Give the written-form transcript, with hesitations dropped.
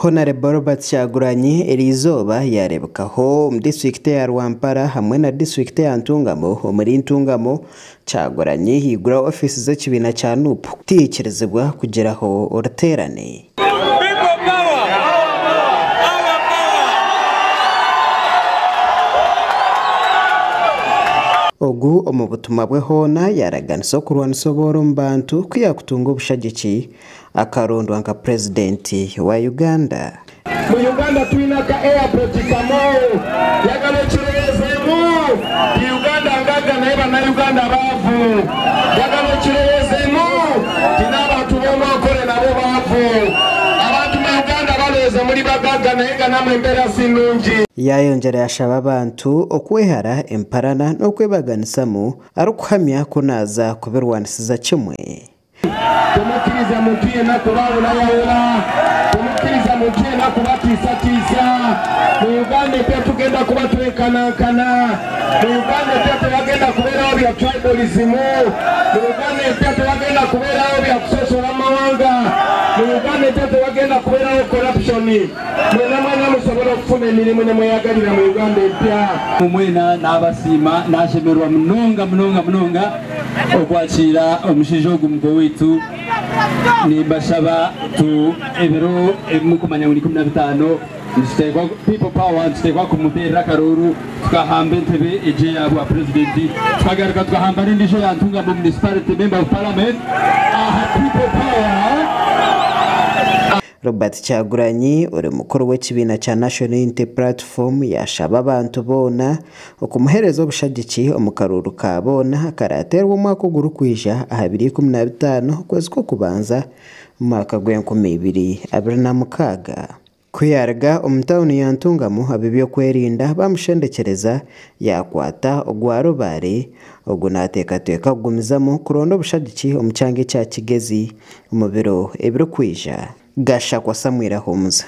Honarebo Robert Kyagulanyi eriizooba yareebekaho omu disiturikiti eya Rwampara hamwe na disiturikiti eya Ntungamo. Omuri Ntungamo, Kyagulanyi yaiguraho ofiisi z'ekibiina kya NUP kutaikirizibwa kugiraho oruteerane. Ogu omu butumwa bwe hoona yaaraganisa okurwanisa obworo omu bantu ku yaakutunga obushagiki akarondwa nka Purezidenti wa Uganda. Mu Uganda twine aka airport kamwe yagala okirowoozemu ti Uganda ngaga naye bana-Uganda baavu yagala okirowoozemu ti n'abantu b'omu Ankole nabo baavu abantu mu Uganda balowooza muri bagaga naye nga namwe embeera si nungi. Yaayongyera yaashaba abantu okwehara emparana n'okwebaganisamu arikuhamya ku naaza kubirwanisiza kimwe. Temukkiriza muntu yenna kubaawulayawula, temukkiriza muntu yenna kubatiisatiisa. Mu Uganda empya tugenda kuba twenkanankana. Mu Uganda empya tewagenda kubeerawo bya tribalism. Mu Uganda empya tewagenda kubeerawo bya kusosola mawanga. Mu Uganda empya tewagenda kubeerawo corruption. Mwena mwena musobole okufuna emirimu ne mweyagalira mu Uganda empya. Mwena nabasiima, nashemererwa munonga munonga munonga okwakiira omushaija ogu muto waitu. Nimbashaba tu ebiro ebimukumanya ngu ni 15 nituteekwa People Power nituteekwa kumuteerera akaruuru tukahamba entebe egi eya bwa purezidenti, tukagaruka tukahamba n'endiijo eya Ntungamo Municipality Member of Parliament aha People Power. Robert Kyagulanyi ori mukuru w'ekibiina kya National Unity Platform yaashaba abantu boona okumuheereza obushagiki omu karuuru ka boona akaraateerwe omwaka ogurikwija aha biro 15 okwezi kw'okubanza omu mwaka gw'entumi ibiri abiri na mukaaga. Ku yaaruga omu tauni ya Ntungamo, ab'ebyokwerinda bamushendekyereza yakwata ogwa Rubare. Ogu naateekateeka kugumizamu kuronda obushagiki omu kyanga ekya Kigezi omu biro ebirikwija. Gashakwa Samuel Ahumuza.